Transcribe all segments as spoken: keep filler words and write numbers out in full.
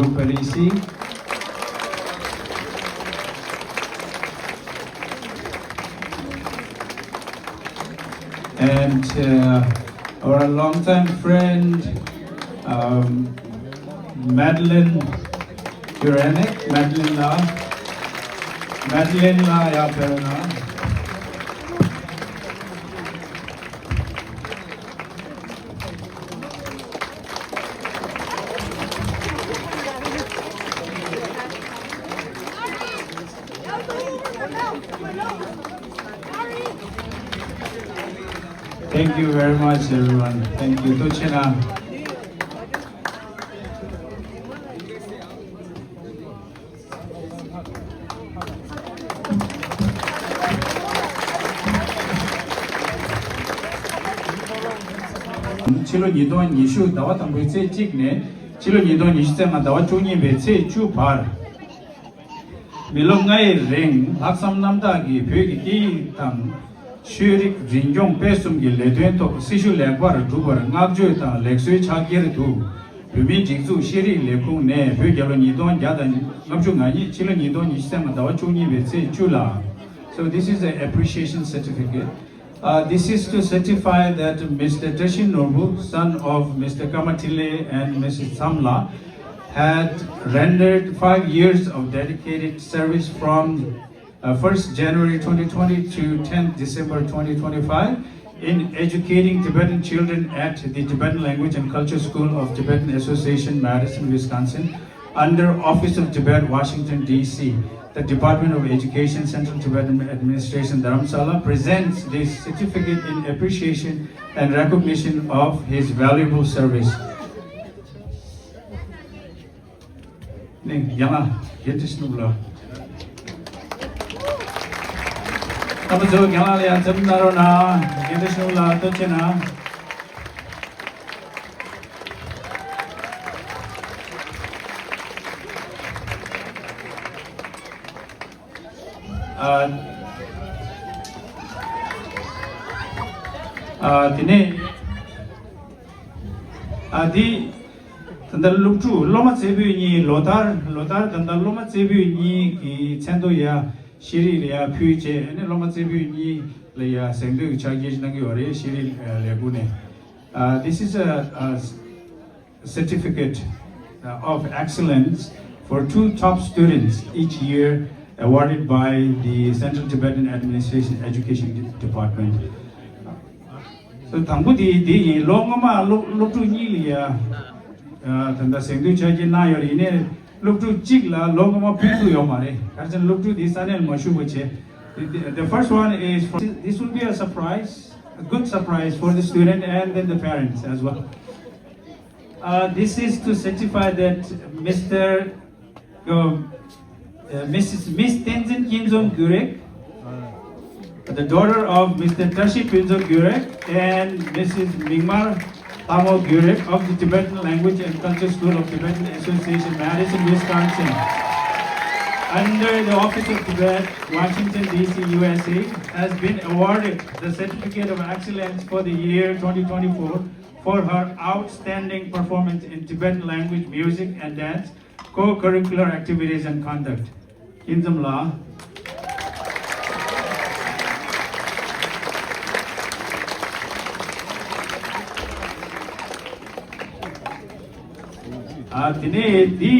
Parisi. And uh, our longtime friend, um, Madeline Juranic, Madeline La, Madeline La Yapena. Thank you very much, everyone. Thank you. Tochena. ཕྱི་ལོ་ཉིས་སྟོང་ཉི་ཤུ་ཟླ་བ་དང་པོའི་ཚེས་གཅིག་ནས་ཕྱི་ལོ་ཉིས་སྟོང་ཉི་ཤུ་རྩ་ལྔ་ཟླ་བ་བཅུ་གཉིས་པའི་ཚེས་བཅུ་བར། མི་ལོ་ལྔའི་རིང་ལྷག་བསམ་རྣམ་དག་གིས་བོད་ཀྱི་སྐད་ཡིག་དང་། ཤེས་རིག་རིག་སྐྱོང་སྤེལ་གསུམ་གྱི་ལས་དོན་ཐོག་སྲི་ཞུ་ལེགས་པར་གྲུབ་པར་བསྔགས་བརྗོད་དང་ལེགས་གསོལ་ཕྱག་འཁྱེར་དུ། བོད་མིའི་སྒྲིག་འཛུགས་ཤེས་རིག་ལས་ཁུངས་ནས་བོད་རྒྱལ་ལོ་ཉིས་སྟོང་བརྒྱ་དང་ལྔ་བཅུ་ང་གཉིས་ཕྱི་ལོ་ཉིས་སྟོང་ཉི་ཤུ་རྩ་ལྔ་ཟླ་བ་བཅུ་གཉིས་པའི་ཚེས་བཅུ་ལ། So this is an appreciation certificate. Uh, this is to certify that Mister Tashi Norbu, son of Mister Kamatile and Missus Samla, had rendered five years of dedicated service from uh, first January twenty twenty to tenth December twenty twenty-five in educating Tibetan children at the Tibetan Language and Culture School of Tibetan Association, Madison, Wisconsin, under Office of Tibet, Washington, D C. The Department of Education, Central Tibetan Administration, Dharamsala, presents this certificate in appreciation and recognition of his valuable service. ནི་རྒན་ལགས་རྒན་བཀྲ་ཤིས་ནོར་བུ་ལགས། ད་མ་ཚོ་རྒན་ལགས་ལ་ཡང་འཚམས་གནང་རོགས་གནང་། རྒན་བཀྲ་ཤིས་ནོར་བུ་ལགས་ཐུགས་རྗེ་གནང་། ཨ་ཨ་དེ་ནས་ཨ་དེ། ད་ལྟ་སློབ་ཕྲུག་སློབ་མ་རྩེ་ཕུད་གཉིས་ལོ་ལྟར་ལོ་ལྟར་ད་ལྟ་སློབ་མ་རྩེ་ཕུད་གཉིས་ཀྱི་མཚན་ཐོ་ཡ་ཤེས་རིག་ལ་ཡ་ཕུལ་བྱས་ཨ་ནི་སློབ་མ་རྩེ་ཕུད་གཉིས་ལ་ཡ་གཟེངས་བསྟོད་ཀྱི་ཕྱག་འཁྱེར་ཞིག་གནང་གི་ཡོད་རེད། ཤེས་རིག་ལས་ཁུངས་ནས། Uh, this is a, a certificate uh, of excellence for two top students each year awarded by the Central Tibetan Administration Education De- Department. So དང་པོ་དེ་དེ་ཡིན། ལོ་སྔོན་མ་སློབ་སློབ་ཕྲུག་གཉིས་ལ་ཡ་ད་ལྟ་གཟེངས་བསྟོད་ཕྱག་འཁྱེར་གནང་ཡོད་རེད། ཡིན་ནའི་སློབ་ཕྲུག་གཅིག་ལ་ལོ་སྔོན་མ་ཕུལ་ཐུབ་ཡོད་མ་རེད། ག་རེ་ཟེར་ན་སློབ་ཕྲུག་དེ་ས་གནས་ལ་མ་བཞུགས་པ་བྱས། The, the first one is for, this will be a surprise, a good surprise for the student and then the parents as well. Uh, this is to certify that Mister Uh, uh, Missus Miss Tenzin Kinzom Gurek, the daughter of Mister Tashi Pinzo Gurek and Missus Mingmar Tamo Gurek of the Tibetan Language and Culture School of Tibetan Association, Madison, Wisconsin, under the Office of Tibet, Washington, D C, U S A, has been awarded the Certificate of Excellence for the year twenty twenty-four for her outstanding performance in Tibetan language, music, and dance, co-curricular activities and conduct. ཁྱེད་ཚང་ལ། ཨ་དེ་ནས་འདི་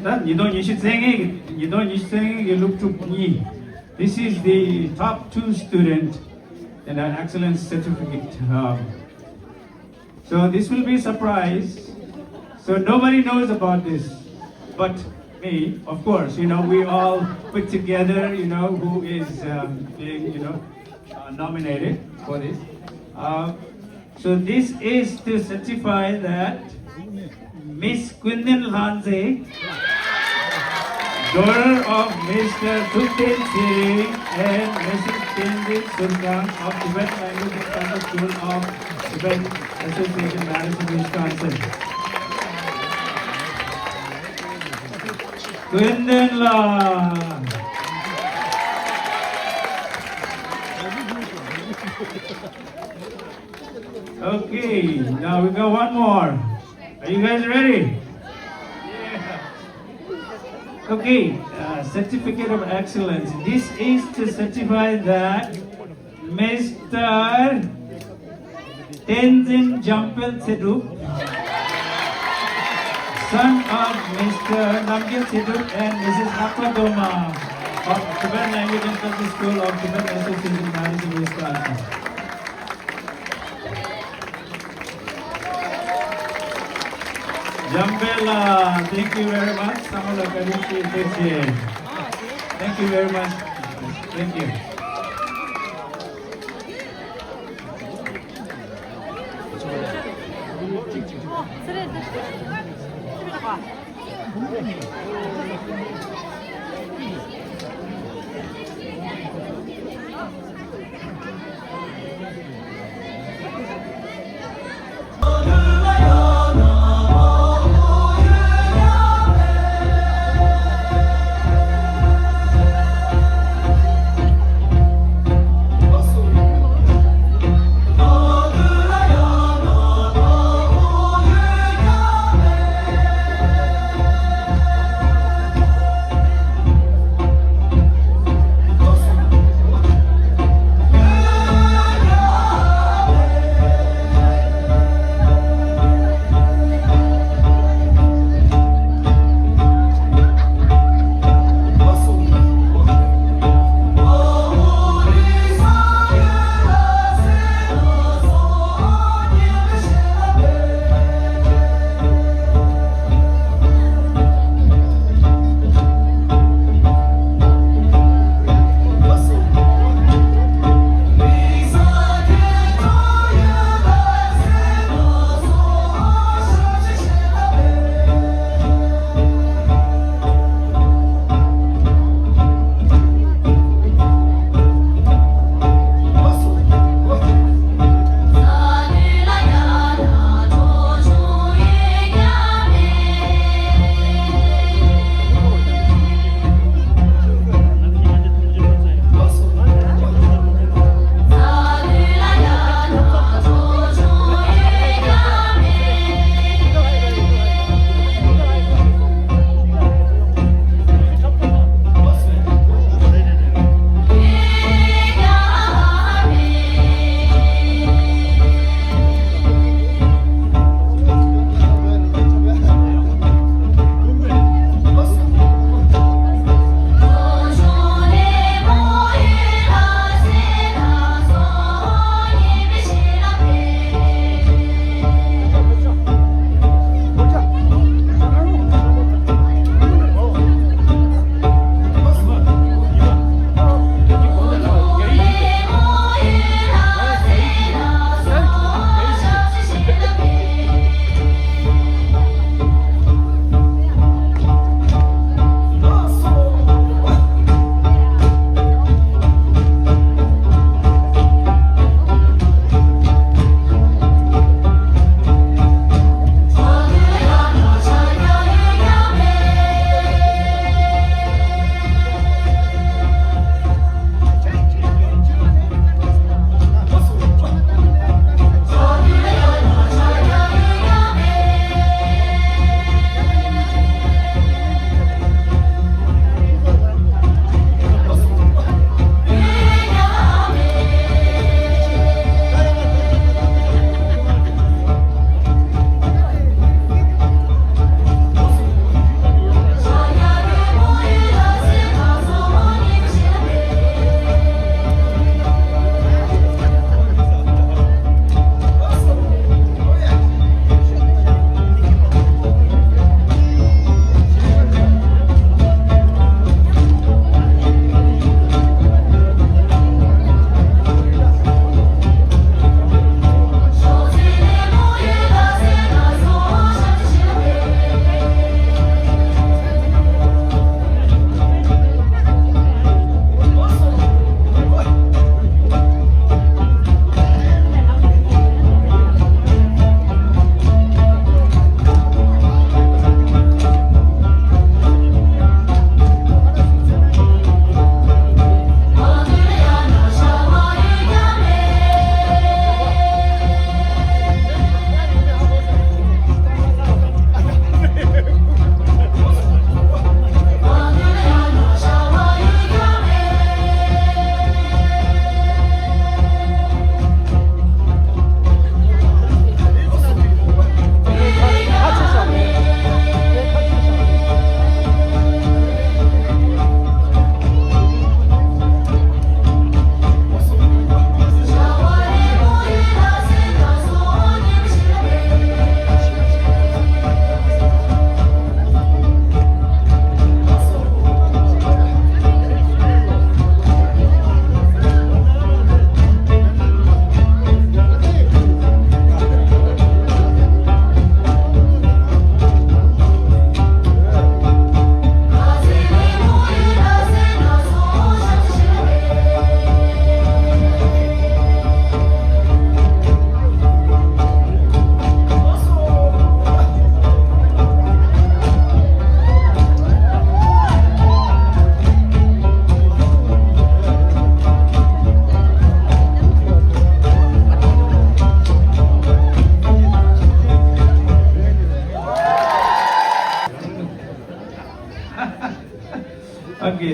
ད་ཉིས་སྟོང་ཉི་ཤུ་རྩ་ལྔ་གི་ཉིས་སྟོང་ཉི་ཤུ་རྩ་ལྔ་གི་སློབ་ཕྲུག་གཉིས། This is the top two student in an excellence certificate. Um, So this will be a surprise. So nobody knows about this, but me, of course. You know, we all put together, you know, who is um, being, you know, uh, nominated for this. Uh, so this is to certify that Miss Quintin Lanze, daughter of Mister Thupten Tsering and Missus Tenzin Surkang of Tibet Language and Culture School of Tibet Association, Madison, Wisconsin. Quintin La. Okay, now we got one more. Are you guys ready? Yeah. Okay, uh, certificate of excellence. This is to certify that Mister Tenzin Jampel Tsedup, son of Mister Namgyel Tsedup and Missus Akwa Doma of Tibetan Language and Culture School of Tibetan Association, Madison, Wisconsin. Jambela, thank you very much. Samala Karichi Teche. Thank you very much. Thank you.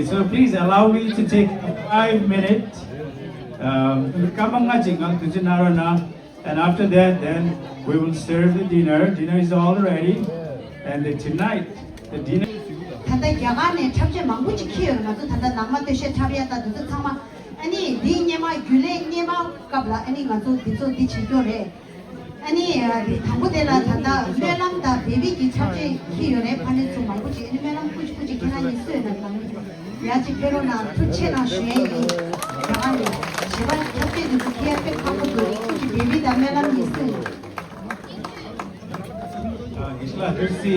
So please allow me to take a five minute. Um, སྐར་མ་ལྔ་ཅིག་ང་དུས་ཚོད་གནང་རོགས་གནང་། And after that, then we will serve the dinner. Dinner is all ready. And the, tonight, the dinner. ད་ལྟ་རྒྱ་གར་ནས་འཁྲབ་ཆས་མང་པོ་ཅིག་འཁྱེར་ཡོད་རེད། ང་ཚོ་ད་ལྟ་ནང་མ་སྟོད་གཞས་འཁྲབ་ཡ་དང་དེ་ཚོ་ཚང་མ། ཨ་ནི་འདིའི་སྔོན་མ་རྒྱུན་ལས་སྔོན་མ་སྐབས་ལ་ཨ་ནི་ང་ཚོ་འདི་ཚོ་འདི་བྱེད་རྒྱུ་རེད། ཨ་ནི་དང་པོ་དེ་ལ་ད་ལྟ་སྨོན་ལམ་དང་བེ་བི་གི་འཁྲབ་ཆས་འཁྱེར་ཡོད་རེད། ཕ་ནི་ཚོ་མང་པོ་ཅིག་ཨ་ནི་སྨོན་ལམ་སྐུ་མཁྱེན་སྐུ་མཁྱེན་ཁྱེད་རང་གཉིས་སུ་ཡོད་ན་ལ་ཡ་ཅིག་ཕེབས་རོགས་གནང་། ཐུགས་རྗེ་ཆེ་གནང་ཞུ་ཡས་ཡིན། ཡ་ཨ་ནི་བྱེད་པ་འཁྲབ་ཆས་འདི་ཚོ་འཁྱེར་ཡ་དཔེ་ཁག་པོ་འདུག་སྐུ་མཁྱེན་བེ་བི་དང་སྨོན་ལམ་གཉིས་སུ་ཡོད། ཨ་དགེ་བཤེས་ལགས་ཐུགས་རྗེ་ཆེ།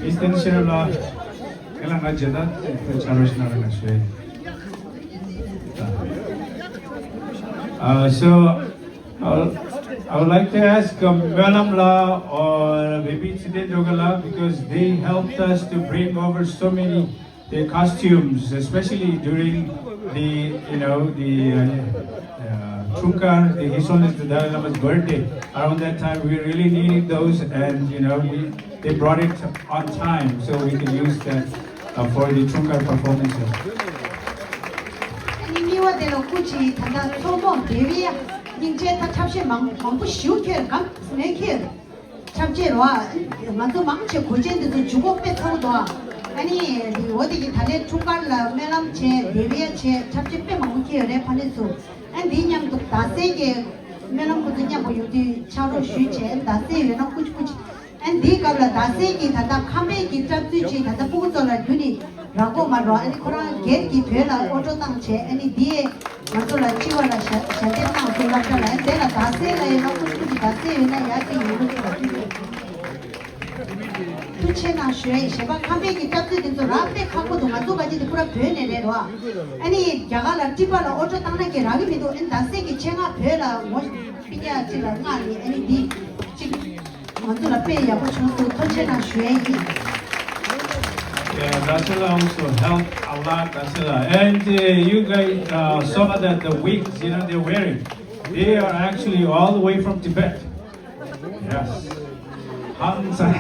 མིས་ཏན་ཤེར་ལགས་ཁྱེད་ལ་ང་མཇལ་དར་དེ་ཕུལ་ཆ་རོགས་ཞུ་གནང་རོགས་གནང་ཞུ་ཡས་ཡིན། Uh, so, I would, I would like to ask um, Melam La or Baby Chiten Doga La because they helped us to bring over so many the costumes, especially during the, you know, the uh, uh, Trungkar, the His Holiness the Dalai Lama's birthday. Around that time, we really needed those, and you know, we, they brought it on time, so we can use that uh, for the Trungkar performances. ཨ་ནི་གཉིས་པ་དེ་ལ་སྐུ་མཁྱེན་ད་ལྟ་མཚོ་མོ་བེ་བི་ཡ་སྙིང་རྗེ་ད་འཁྲབ་ཆས་མང་མང་པོ་ཞིག་ཁྱེར་གམ་མེད་ཁྱེར། འཁྲབ་ཆས་རོ། ང་ཚོ་མང་ཆེ་གོས་ཆེན་འདི་ཚོ་འཇུ་གོ་དཔེ་ཚ་བོ་འདུག་ཨ་ནི་འོ་དེ་གི་ད་ལན་འཁྲུངས་སྐར་ལ་སྨོན་ལམ་བྱས་བེ་བི་ཡ་བྱས་འཁྲབ་ཆས་དཔེ་མང་པོ་ཁྱེར་ཡོད་རེད། ཕ་ནི་ཚོ་ཨ་འདི་མཉམ་དུ་རྡ་སའི་གི་སྨོན་ལམ་ཁོ་ཚོ་མཉམ་པོ་ཡོང་དུས་ཕྱག་རོགས་ཞུས་བྱས་རྡ་སའི་ཡོད་ན་ཀུ་ཅི་ཀུ་ཅི། ཨ་ནི་འདིའི་སྐབས་ལ་རྡ་སའི་གི་ད་ལྟ་ཁམས་པའི་གི་སྐྲག་རྩུབ་ཅིག་ད་ལྟ་སྤུ་གུ་ཚོ་ལ་རྒྱུ་ནི་རག་གོ་མ་རོ། ཨ་ནི་ཁོ་རང་སྒེར་གྱི་བོད་ལ་ཨོ་ཊོ་བཏང་བྱས་ཨ་ནི་འདིའི་ང་ཚོ་ལ་སྤྱི་བ་ལ་ཞལ་ཞལ་འདེབས་གནང་སོང་། སློབ་གྲྭ་ལ་དེ་ལ་རྡ་སའི་ལ་ཡོད་ན་ཀུ་ཅི་ཀུ་ཅི་རྡ་སའི་ཡོད་ན་ཡག་ཅིག་ཡོང་གི་འདུག་ཐུགས་རྗེ་ཆེ་གནང་ཞུ་ཡ་ཡིན། གཞན་པ་ཁམས་པའི་གི་སྐྲག་རྩུབ་དེ་ཚོ་རག་དཔེ་ཁག་པོ་འདུག་ང་ཚོ་ག་ཅི་དེ་ཁོ་ར་བོད་ནས་རེད་རོ། ཨ་ནི་རྒྱ་གར་ལ་ཊི་པ་ལ་ཨོ་ཊོ་བཏང་ན་གི་རག་གི་མི་འདུག་ཨ་ནི་རྡ་སའི་གི་ཆེད་མངགས་བོད་ལ་ངོ་སྤྲོད་ཡ་ཅིག་ལ་མངགས་ནས་ཨ་ནི་འདི་ཅིག་ང་ཚོ་ལ་དཔེ་ཡག་པོ་བྱུང་སོང་། ཐུགས་རྗེ་ཆེ་གནང་ཞུ་ཡ་ཡིན། Yeah, Dasila also helped a lot, Dasila. And uh, you guys uh, saw that the wigs, you know, they're wearing, they are actually all the way from Tibet. Yes. Hang Sa-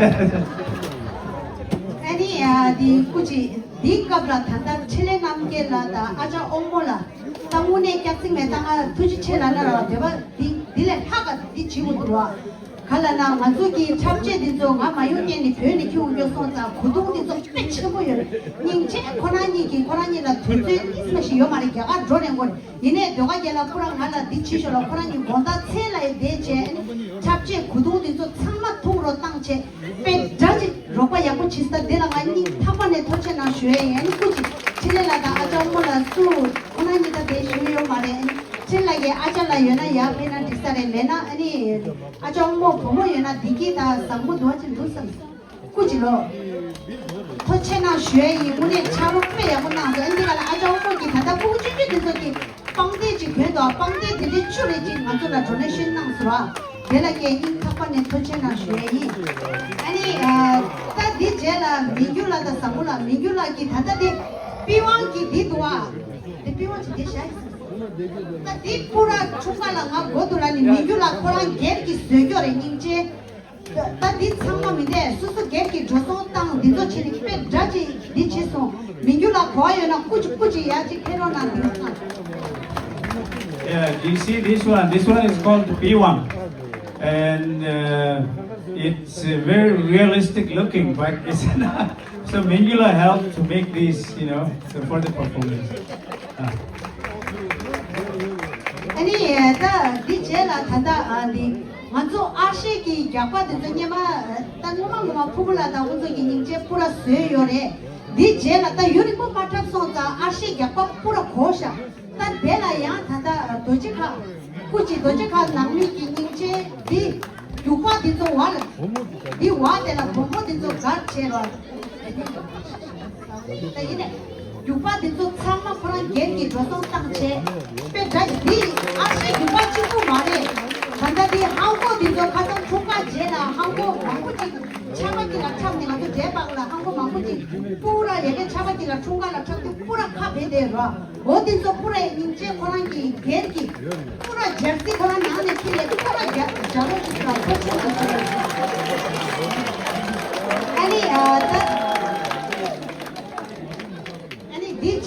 ཨ་ནི་ཡ་འདི་སྐུ་མཁྱེན་འདིའི་སྐབས་ལ་ད་ལྟ་འཕྲིན་ལས་རྣམ་རྒྱལ་ལགས་དང་ཨ་ཅག་དབང་མོ་ལགས་ད་དངོས་གནས་སྐྱག་རྫུན་མེད་ད་ང་ཐུགས་རྗེ་ཆེ་ལབ་ན་ར་བ་འདོད་པ་འདི་འདི་ལས་ལྷག་ག་འདི་བྱེད་དགོས་འདུག་ར། ག་ལ་ན་ང་ཚོ་གི་འཁྲབ་ཆས་འདི་ཚོ་ང་མ་ཡོང་སྔོན་ནས་བོད་ནས་ཁྱོན་ཡོང་སོང་ཙང་གོས་ཐུང་འདི་ཚོ་དཔེ་ཆེན་པོ་ཡོད་རེད། སྙིང་རྗེ་ཁོ་རང་གཉིས་ཀྱིས་ཁོ་རང་གཉིས་ལ་དུས་ཚོད་ཏིས་མ་ཞིག་ཡོད་མ་རེད། རྒྱ་གར་འགྲོ་རན་གོ་རེད། ཡིན་ནའི་ཟློས་གར་རྒྱལ་ལ་ཁོ་རང་ང་ལ་འདི་བྱེད་ཤོག་ལ་ཁོ་རང་གཉིས་དགོང་དག་མཚན་ལ་ཡི་བསྡད་བྱས་འཁྲབ་ཆས་གོས་ཐུང་འདི་ཚོ་ཚང་མ་ཐུག་རོགས་བཏང་བྱས་དཔེ་འདྲ་ཅིག་རོགས་པ་ཡག་པོ་བྱེད་ས་འདི་ལ་ང་སྙིང་ཐག་པ་ནས་ཐུགས་རྗེ་ཆེ་གནང་ཞུ་ཡས་ཡིན། ཨ་ནི་སྐུ་མཁྱེན་འཕྲིན་ལས་ལགས་དང་ཨ་ཅག་དབང་མོ་ལགས་སུ་ཁོ་རང་གཉིས་ཀ་དེ་ཞུ་ཡོད་མ་རེད། ཨ་ནི་འཕྲིན་ལས་ཀྱི་ཨ་ཅག་ལགས་ཡོད་ན་ཡར་ཕེབས་ན་འགྲིག་ས་རེད། མེད་ན་ཨ་ནི། ཨ་ཅག་དབང་མོ་བུ་མོ་ཡོད་ན་བདེ་སྐྱིད་དང་བཟང་མོ་འདུག་ཅིག་འདུག་བསམ། སྐུ་མཁྱེན་ལོ། ཐུགས་རྗེ་ཆེ་གནང་ཞུ་ཡས་ཡིན། དངོས་གནས་ཕྱག་རོགས་དཔེ་ཡག་པོ་གནང་སོང་། ཨ་འདི་ག་ལ་ཨ་ཅག་དབང་མོ་གིས་ད་ལྟ་ཕྲུ་གུ་ཆུང་ཆུང་དེ་ཚོ་གིས་པང་གདན་ཅིག་གོན་འདུག་པང་གདན་དེ་འདྲའི་བཅུ་རེ་ཅིག་ང་ཚོ་ལ་ཌོ་ནེ་ཤན་གནང་སོང་ར། དེ་ལ་ངས་སྙིང་ཐག་པ་ནས་ཐུགས་རྗེ་ཆེ་གནང་ཞུ་ཡས་ཡིན། ཨ་ནི་ད་འདི་རྗེས་ལ་མི་འགྱུར་ལགས་དང་བཟང་མོ་ལགས། མི་འགྱུར་ལགས་ཀྱིས་ད་ལྟ་དེ་པི་ཝང་གི་འདི་འདུག་ཨ། དེ་པི་ཝང་གི་འདི་བཞག་ཡིན། ད་འདི་པུ་ར་ཆུང་མ་ལ་ང་གོ་འདུག་ལ་ནི་མི་འགྱུར་ལགས་ཁོ་རང་སྒེར་གྱི་བཟོས་ཀྱོག་རེད་སྙིང་རྗེ། ད་འདི་ཚང་མ་མི་འདས་སོ་སོ་སྒེར་གྱི་འགྲོ་སོང་བཏང་འདི་ཚོ་བྱས་ནས་དཔེ་འདྲ་ཅིག་འདི་བྱས་སོང་། མི་འགྱུར་ལགས་གོ་བ་ཡོད་ན་སྐུ་མཁྱེན་སྐུ་མཁྱེན་ཡར་ཅིག་ཕེབས་རོགས་གནང་འདི་ཚང་། Yeah, you see this one, this one is called the P one. And uh, it's uh, very realistic looking, but it's not. So Mingula helped to make these, you know, so for the performance. Uh. ཨ་ནི་ད་འདི་རྗེས་ལ་ད་ལྟ་ཨ་འདི་ང་ཚོ་ཨ་ཤེ་གི་རྒྱག་པ་འདི་ཚོ་སྔོན་མ་ད་སྔོན་མ་སྔོན་མ་ཕུ་བོ་ལགས་དང་ཁོང་ཚོ་གི་སྙིང་རྗེ་པུ་ར་བཟོས་ཡོད་རེད། འདི་རྗེས་ལ་ད་ཡུན་རིང་པོ་མ་འཁྲབ་སོང་ཙང་ཨ་ཤེ་རྒྱག་པ་པུ་ར་གོ་ཤག་ད་དེ་ལ་ཡང་ད་ལྟ་རྡོ་རྗེ་ཁ་སྐུ་མཁྱེན་རྡོ་རྗེ་ཁ་ནང་མི་གི་སྙིང་རྗེ་འདི་རྒྱུག་པ་འདི་ཚོ་བ་ལ་འདི་བ་དེ་ལ་བུ་མོ་འདི་ཚོ་གར་བྱས་རོགས། ད་ཡིན་ནས་རྒྱུག་པ་འདི་ཚོ་ཚང་མ་ཁོ་རང་སྒེར་གྱི་འགྲོ་སོང་བཏང་བྱས་དཔེ་འདྲ་འདི་ཨ་ཤེ་རྒྱུག་པ་གཅིག་པུ་མ་རེད། ད་ལྟ་འདི་ཧང་གོ་འདི་ཚོ་ཁ་སང་འཁྲུངས་སྐར་རྗེས་ལ་ཧང་གོ་མང་པོ་ཅིག་ཆར་པ་དཀྱིལ་ལ་འཁྲབ་ནས་ང་ཚོ་འབྲས་སྤགས་ལ་ཧང་གོ་མང་པོ་ཅིག་པུ་ར་ཡ་གི་ཆར་པ་དཀྱིལ་ལ་འཁྲུངས་སྐར་ལ་འཁྲབ་དུས་པུ་ར་ཁ་བེ་དེ་རོ། འོ་དེ་ཚོ་པུ་ར་སྙིང་རྗེ་ཁོ་རང་གི་སྒེར་གྱི་པུ་ར་ཇར་སི་ཁོ་རང་ནང་ནས་ཁྱེར་ནས་པུ་ར་རྒྱ་རྒྱ་ལོ་ཅིག་ལ་ཁོ་ཆུང་དུ་ཟེར། ཨ་ནི་ཨ་ད་ཨ་ནི་འདི་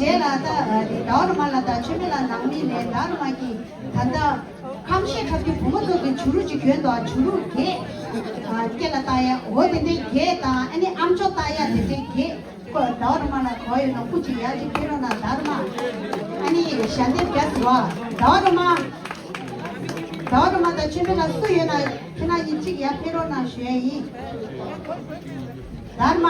ཟླ་བ་རུ་མ་ལ་དང་ཆོས་མེད་ལ་ནང་མི་ནས་ཟླ་བ་རུ་མ་གི་ད་ལྟ་ཁམས་ཤེས་འཁྲབ་རྒྱུ་བུ་མོ་ཚོ་གི་བྱུ་རུ་ཅིག་གྱོན་འདུག་བྱུ་རུ་གས་སྐེ་ལ་བཏགས་ཡ་འོ་དེ་འདྲའི་གས་དང་ཨ་ནི་ཨམ་ཅོག་བཏགས་ཡ་དེ་འདྲའི་གས་ཁོ་ཟླ་བ་རུ་མ་ལ་གོ་ཡོད་ན་སྐུ་ཅིག་ཡ་ཅིག་ཕེབས་རོགས་གནང་ཟླ་བ་རུ་མ། ཨ་ནི་ཞལ་འདེབས་རྒྱག་ཟེར་བ་ཟླ་བ་རུ་མ། ཟླ་བ་རུ་མ་དང་ཆོས་མེད་ལ་སུ་ཡོད་ན་ཁྱེད་རང་གཉིས་གཅིག་ཡར་ཕེབས་རོགས་གནང་ཞུ་ཡ་ཡིན། ཟླ་བ་རུ་མ།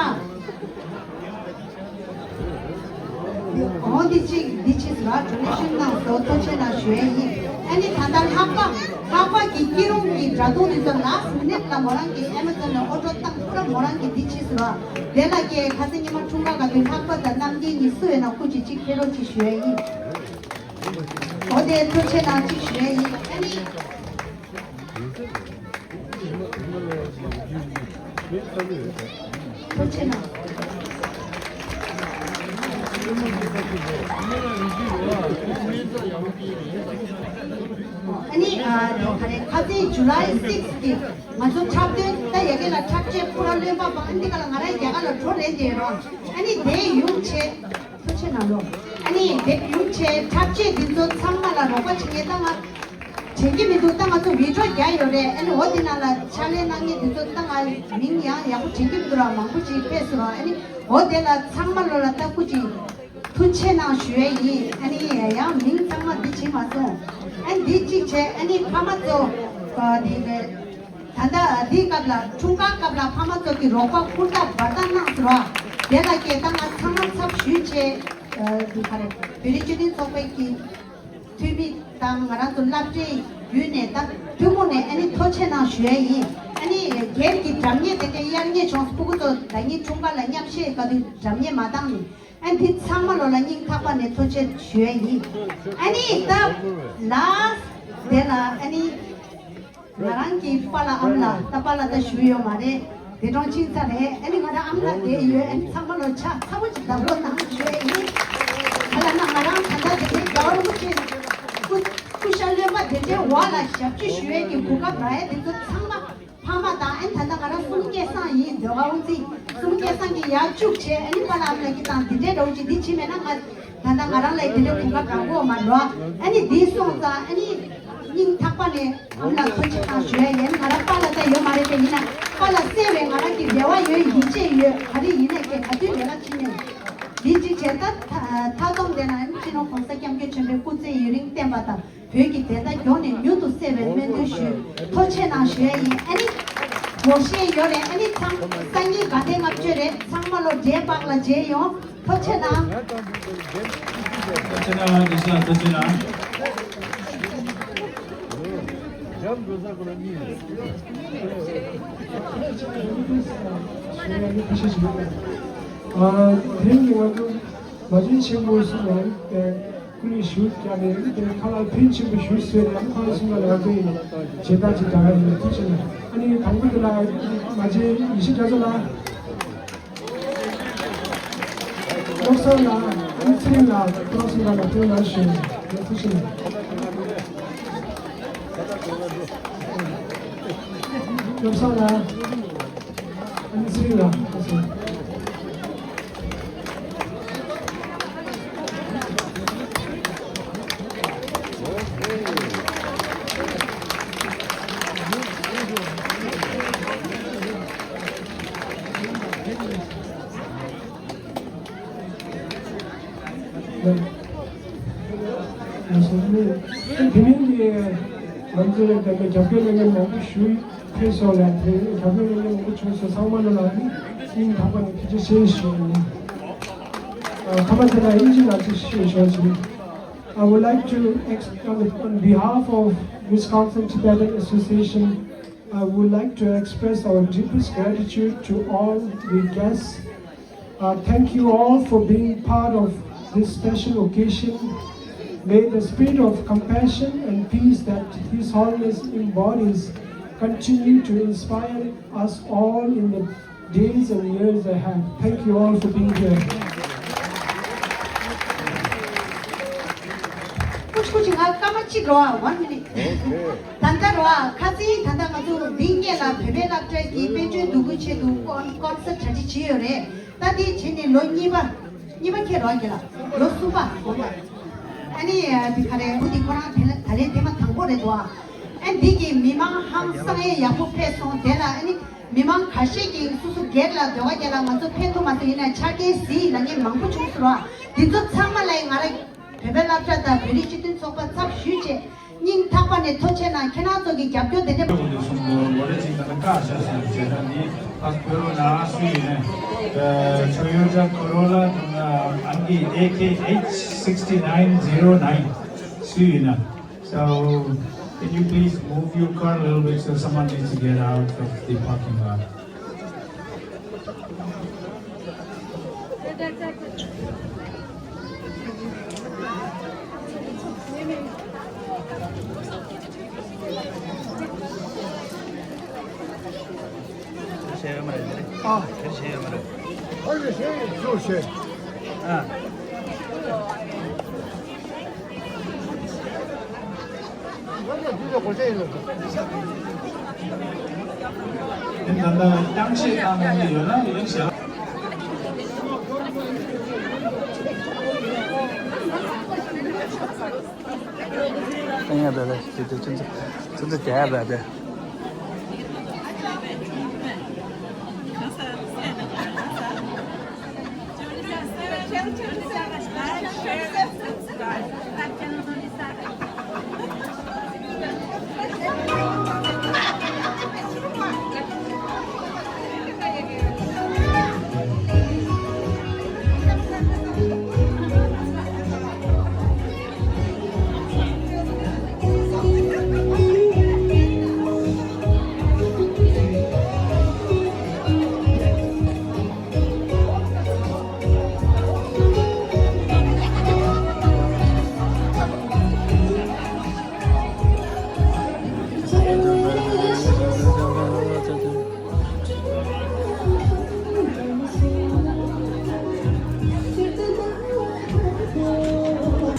འོ་འདི་གཅིག་འདི་ཕྱིས་ལ་ཌོ་ནེ་ཤན་གནང་སོ་ཐུགས་རྗེ་ཆེ་གནང་ཞུ་ཡ་ཡིན། ཨ་ནི་ད་ལྟ་ལྷག་པ་ལྷག་པ་གི་སྐྱིད་རུང་གི་དྲ་ཐོག་འདི་ཚོ་ལ་སི་ནེབ་ལ་མོ་རང་གི་ཨེ་མ་ཛོན་ནས་ཨོ་ཌར་བཏང་པུ་ར་མོ་རང་གི་འདི་ཕྱིས་ལ་དེ་ལ་ཀྱེ་ཁ་སང་ཉི་མ་འཁྲུངས་སྐར་ག་དུས་ལྷག་པ་དང་རྣམ་རྒྱལ་གཉིས་སུ་ཡོད་ན་སྐུ་མཁྱེན་གཅིག་ཕེབས་རོགས་གཅིག་ཞུ་ཡ་ཡིན། འོ་དེ་ཐུགས་རྗེ་ཆེ་གནང་གཅིག་ཞུ་ཡ་ཡིན། ཨ་ནི། ཐུགས་རྗེ་ཆེ་གནང་། ཨ་ནི་ཨ་དེ་ག་རེ་ཁ་སང་ཇུ་ལའི་སིགས་ཀྱི་ང་ཚོ་འཁྲབ་སྟོན་ད་ཡ་གི་ལ་འཁྲབ་ཆས་སྤུ་ར་རློན་པ་པ་ཨ་འདི་ག་ལ་ང་རང་རྒྱ་གར་ལ་འགྲོ་རན་དེ་རོ། ཨ་ནི་དེ་ཡོང་ཆེད། ཐུགས་རྗེ་གནང་རོགས། ཨ་ནི་དེབ་ཡུམ་ཆེ་འཁྲབ་ཆས་འདི་ཚོ་ཚང་མ་ལ་རོགས་པ་བྱེད་མཁན་ད་ང་དྲན་གྱི་མི་འདུག་ད་ང་ཚོ་བི་ཌི་ཡོ་རྒྱག་ཡོད་རེད། ཨ་ནི་འོ་དེ་ནང་ལ་ཕྱག་ལས་གནང་མཁན་འདི་ཚོ་ད་ང་མིང་ཡང་ཡག་པོ་དྲན་གྱི་མི་འདུག་ར། མང་པོ་ཅིག་ཕེབས་སོང་ར། ཨ་ནི་འོ་དེ་ལ་ཚང་མ་ལོ་ལ་ད་སྐུ་ཅིག་ཐུགས་རྗེ་གནང་ཞུ་ཡས་ཡིན། ཨ་ནི་ཡང་མིང་ཚང་མ་འདི་བྱེད་མ་སོང་། ཨ་ནི་འདི་གཅིག་བྱས། ཨ་ནི་ཕ་མ་ཚོ་འདི་རེད། ད་ལྟ་འདིའི་སྐབས་ལ་འཁྲུངས་སྐར་སྐབས་ལ་ཕ་མ་ཚོ་གི་རོགས་པ་ཧུར་ཐག་འབད་ཐག་གནང་ཟེར་བ། དེ་ལ་སྐད་ད་ང་ཚང་མ་ཚབ་ཞུས་བྱས། འདི་ག་རེ་བོད་རིགས་སྤྱི་མཐུན་ཚོགས་པའི་གི་འཐུས་མི་དང་ང་རང་ཚོ་སློབ་གྲྭའི་བརྒྱུད་ནས་ད་ཐུན་མོང་ནས་ཨ་ནི་ཐུགས་རྗེ་གནང་ཞུ་ཡས་ཡིན། ཨ་ནི་སྒེར་གྱི་འགྲམ་ཉེ་དེ་འདྲའི་གཡར་ཉེ་བྱུང་སྤུ་གུ་ཚོ་ཟླ་ཉིན་འཁྲུངས་སྐར་ལ་མཉམ་བཞེས་ག་དུས་འགྲམ་ཉེ་མ་བཏང་ནི། ཨ་འདི་ཚང་མ་ལོ་ལ་སྙིང་ཐག་པ་ནས་ཐུགས་རྗེ་ཞུ་ཡས་ཡིན། ཨ་ནི་ད་ལ་དེ་ལ་ཨ་ནི། ང་རང་གི་པཱ་ལགས་ཨ་མ་ལགས་ད་པཱ་ལགས་ད་བཞུགས་ཡོད་མ་རེད། དེ་གྲོང་ཁྱིམ་ཚ་རེད། ཨ་ནི་ང་རང་ཨ་མ་ལགས་དེ་ཡོད། ཨ་ནི་ཚང་མ་ལོ་ཕྱག་ཚ་པོ་ཅིག་བརྡབ་རོགས་གནང་ཞུ་ཡས་ཡིན། ག་ལ་ན་ང་རང་ད་ལྟ་དེ་འདྲའི་རྒྱལ་བ་རིན་པོ་ཆེ་སྐུ་སྐུ་ཤ་རློན་པ་དེ་འདྲའི་འོག་ལ་ཞབས་ཕྱི་ཞུ་ཡས་ཀྱི་གོ་སྐབས་རག་ཡས་དེ་ཚོ་ཚང་མ་ཕ་མ་དང་ཨ་ནི་ད་ལྟ་ང་རང་གསུམ་སྐལ་བཟང་ཡིན། ཟློས་གར་དབུ་འཛིན་གསུམ་སྐལ་བཟང་གི་ཡར་བཅུག་བྱས། ཨ་ནི་པཱ་ལགས་ཨ་མ་ལགས་ཀྱི་དང་དེ་འདྲའི་འདྲ་བོ་ཅིག་འདི་བྱེད་མེད་ན་ང་ད་ལྟ་ང་རང་ལ་དེ་འདྲའི་གོ་སྐབས་རག་གོ་མ་འགྲོ། ཨ་ནི་འདི་སོང་ཙང་ཨ་ནི། སྙིང་ཐག་པ་ནས་ཨ་མ་ལགས་ཐུགས་རྗེ་གནང་ཞུ་ཡ་ཡིན། ང་རང་པཱ་ལགས་ད་ཡོད་མ་རེད་པས། ཡིན་ན་པཱ་ལགས་བསད་པའི་ང་རང་གི་རེ་བ་ཡོད། ཡིད་ཆེས་ཡོད། ག་རེ་ཡིན་ནས་ཀྱི་ག་དུས་ལས་ཀ་བྱེད་ནས་འདི་གཅིག་བྱས། ད་མཐའ་སྡོམ་དེ་ན་སྤྱི་ནོར་༸གོང་ས་༸སྐྱབས་མགོན་ཆེན་པོའི་སྐུ་ཚེ་ཡུན་རིང་བརྟན་པ་དང་བོད་ཀྱི་བདེན་མཐའ་མགྱོགས་ནས་མྱུར་དུ་གསལ་བའི་སྨོན་འདུན་ཞུ། ཐུགས་རྗེ་གནང་ཞུ་ཡ་ཡིན། ཨ་ནི་ངོ་ཤེས་ཡོད་རེད། ཨ་ནི་ཚང་སང་ཉིན་དགའ་ལྡན་ལྔ་མཆོད་རེད། ཚང་མ་ལོ་འབྲས་སྤགས་ལ་མཇལ་ཡོང་། ཐུགས་རྗེ་གནང་། ཐུགས་རྗེ་གནང་། བཀྲ་ཤིས་བདེ་ལེགས། ཐུགས་རྗེ་གནང་། ཨ་དེ་རིང་གི་ང་ཚོ་མ་བྱན་ཆེན་པོ་གསུམ་ལ་སྐུ་ལུས་ཞུ་བརྒྱབ་ནས་དེ་ཁ་ལག་ཕན་ཆེན་པོ་ཞུ་ཟེར་ནས་ཁོང་གསུམ་ལ་ཡག་པོ་ཡིན་མཇལ་དར་ཅིག་བསྒྲགས་ཡིན། ཐུགས་རྗེ་གནང་། ཨ་ནི་དང་པོ་དེ་ལ་མ་བྱན་ཡེ་ཤེས་རྒྱ་མཚོ་ལགས། བློ་བཟང་ལགས། ཨ་ནི་ཚེ་རིང་ལགས། བློ་བཟང་ལགས་ལ་ཐུགས་རྗེ་གནང་ཞུ། ཐུགས་རྗེ་གནང་། བློ་བཟང་ལགས། ཨ་ནི་ཚེ་རིང་ལགས། བློ་བཟང་། དེ་མིན་གྱི་ང་ཚོའི་དེ་འདྲ་རྒྱབ་སྐྱོར་གནང་མཁན་མང་པོ་ཞིག་ཕེབས་སོང་ལ། དེ་རྒྱབ་སྐྱོར་གནང་མཁན་མང་པོ་བྱུང་སོང་། ཚང་མ་ལ་ལ་ནི་སྙིང་ཐག་པ་ནས་ཐུགས་རྗེ་ཆེ་ཞུ། ཨ་ཁ་པར་དེ་ལ་དབྱིན་ཇི་ནང་ཅིག་ཞུ་ཞོར་ཅིག I would like to, ex- on on behalf of Wisconsin Tibetan Association, I would like to express our deepest gratitude to all the guests. Uh, thank you all for being part of this special occasion. May the spirit of compassion and peace that His Holiness embodies continue to inspire us all in the days and years ahead. Thank you all for being here. ཀུ་ཅི་ཀུ་ཅི། ང་སྐར་མ་གཅིག་རོ། One minute. ད་ལྟ་རོ། ཁ་སང་ད་ལྟ་ང་ཚོ་འདི་སྔོན་ལ་བོད་པའི་སློབ་གྲྭ་གི་དཔལ་འབྱོར་འདུ་འགོད་ཆེད་དུ་ཀོན་ཀོན་སར་གྲ་སྒྲིག་བྱས་ཡོད་རེད། ད་འདི་བྱས་ནས་ལོ་གཉིས་པ། གཉིས་པ་ཁེལ་རོ་གི་ལ། ལོ་གསུམ་པ་འོ་ད། ཨ་ནི་འདི་ག་རེ་བུ་འདི་ཁོ་རང་དེ་ལ་ད་ལན་དེ་མ་དང་པོ་རེད་འདུག་ཨ་འདི་གི་མི་མང་ཧང་སང་ཡས་ཡག་པོ་ཕེབས་སོང་། དེ་ལ་ཨ་ནི་མི་མང་ཁ་ཤས་ཀྱིས་སོ་སོ་སྒེར་ལ་ཟློས་གར་རྒྱག་ལ་ང་ཚོ་ཕེབས་ཐུབ་མ་སོང་། ཡིན་ན་ཆ་རྐྱེན་གཟིགས་ལབ་མཁན་མང་པོ་བྱུང་སོང་ར། འདི་ཚོ་ཚང་མ་ལ་ང་རང་བོད་པའི་སློབ་གྲྭ་དང་བོད་རིགས་སྤྱི་མཐུན་ཚོགས་པ་ཚབ་ཞུས་བྱས་སྙིང་ཐག་པ་ནས་ཐུགས་རྗེ་ཆེ་གནང་། ཁྱེད་རང་ཚོ་གི་རྒྱབ་སྐྱོར་དེ་འདྲ། ལོ་རེ་གཅིག་ད་ལྟ་བཀའ་ཤག་ཟེར་བྱས་ད་འདི་ཕ་ཁོ་རོ་ན་སུ་ཡིན་ནས་ཆོས་ཡོད་ཅག་ཁོ་རོ་ལ་ཨང་ཀི་ཨེ་ཁེ་ཨེཆ་སིགས་ཊི་ནའིན་ཛི་རོ་ནའིན་སུ་ཡིན་ན། So, can you please move your car a little bit so someone needs to get out of the parking lot? ཨ། ཨ་ལེ་ཤེས་ཡོད་ཤེས། ཨ། ད་ལྟ་རྐྱང་ཆད་བཏང་གནང་གི་ཡོད་ན་ཡིན་ཞེས། ཨ་ཡ་བེ་བེ་དེ་དེ་ཁྱོད་ཚོ་ཁྱོད་ཚོ་རྒྱ་ཡ་བེ་བེ།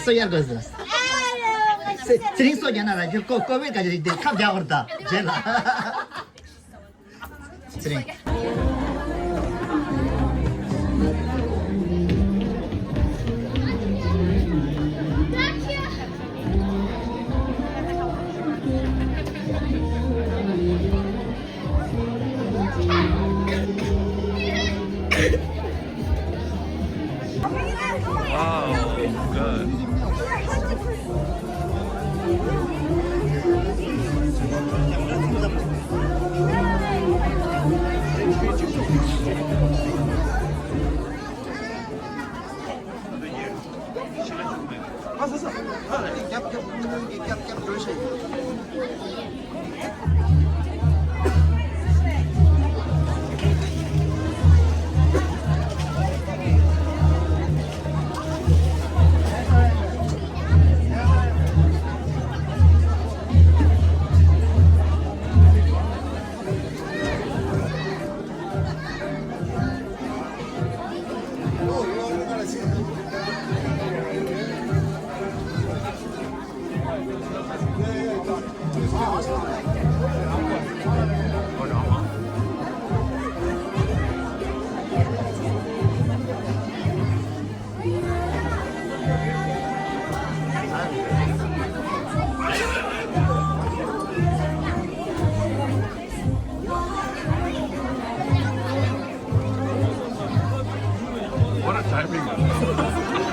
སོ་ཡར་དགོས་སོ། ཚེ་ཚེ་རིང་སོ་རྒྱ་ན་ར་ཁྱོད་ཀོ་ཀོ་བེད་ག་ཅི་རིག་དེ་ཁབ་རྒྱག་བར་ད་རྗེས་ལ། ཚེ་རིང་། Wow, good. What a timing.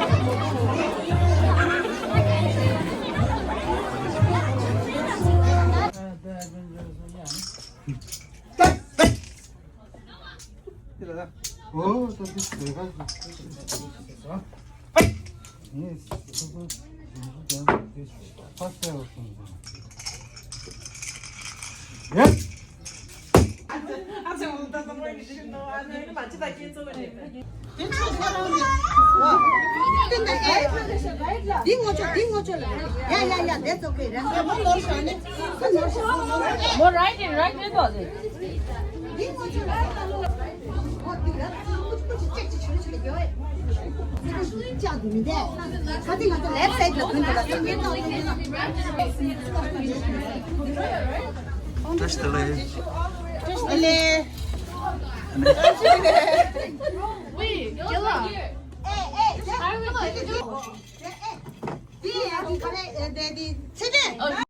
འདི་ངོ་ཆོ། འདི་ངོ་ཆོ་ལ། ཡ་ཡ་ཡ། That's okay. རང་གི་མོ་ནོར་ཤག་ནི། མོ་right in, right in. འདི་ངོ་ཆོ་ལ། འོ་འདི་ལ་ཚང་མ་ཅིག་ཅིག་ཅིག་ཆུ་ཆུ་ཡོད། ཚིག་ཤུ་ལིང་ཅག་འདི་མི་འདས། ཁ་ཚིག་ང་ཚོ་left side ལ་ཐོན་འདུག་ལ། བཀྲ་ཤིས་བདེ་ལེགས། བཀྲ་ཤིས་བདེ་ལེགས། Wait, Gila. Hey, hey, hey. ཁ་རས་དེ་དེ་ཚེ་བརྟན།